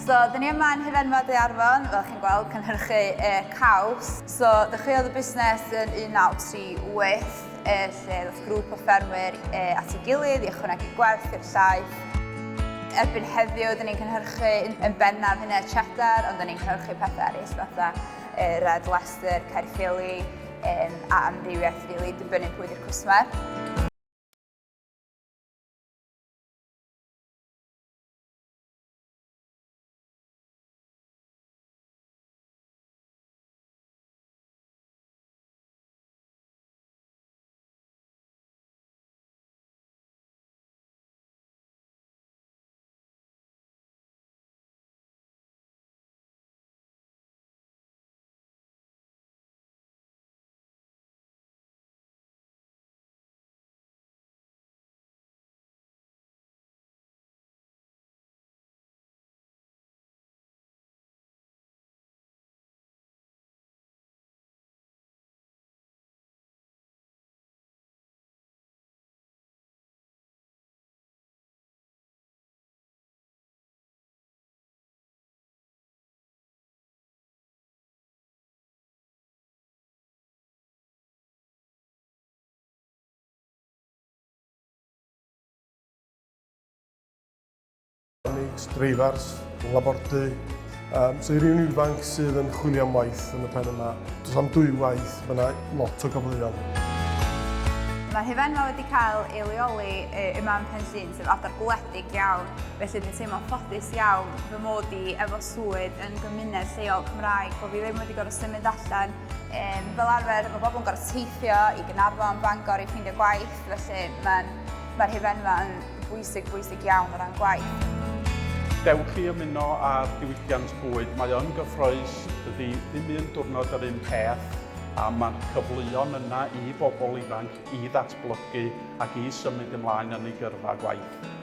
So, dyn ni yma yn Hufenfa Daearfon, fel chi'n gweld, cynhyrchu e, caws. So, ddechreuodd y busnes yn 1938, e, lle ddoth grŵp o ffermwyr e, at ei gilydd i ychwanegu gwerth i'r llaeth. Erbyn heddiw, dyn ni'n cynhyrchu yn bennaf hynny cheddar, ond dyn ni'n cynhyrchu pethau eraill fatha e, Red Leicester, Caerphilly, um, a amrywiaeth rili, really, dibynnu pwy di'r cwsmer. Mechanics, dreifars, labordy. Um, so i rywun ifanc sydd yn chwilio am waith yn y pen yma, does am dwy waith, mae yna lot o gyfleoedd. Mae'r hufenfa wedi cael ei leoli yma yn Pen Llŷn, sef ardal gwledig iawn, felly dwi'n teimlo'n ffodus iawn fy mod i efo swydd yn gymuned lleol Cymraeg, bod fi ddim wedi gorfod symud allan. Um, fel arfer, mae bobl yn gorfod teithio i Gaernarfon, Bangor i ffeindio gwaith, felly mae'n Mae'r hufenfa yn bwysig, bwysig iawn o ran gwaith. Dewch i ymuno â'r diwydiant bwyd, mae o'n gyffrous, dydy ddim un diwrnod yr un peth, a mae'r cyfleon yna i bobl ifanc i ddatblygu ac i symud ymlaen yn eu gyrfa gwaith.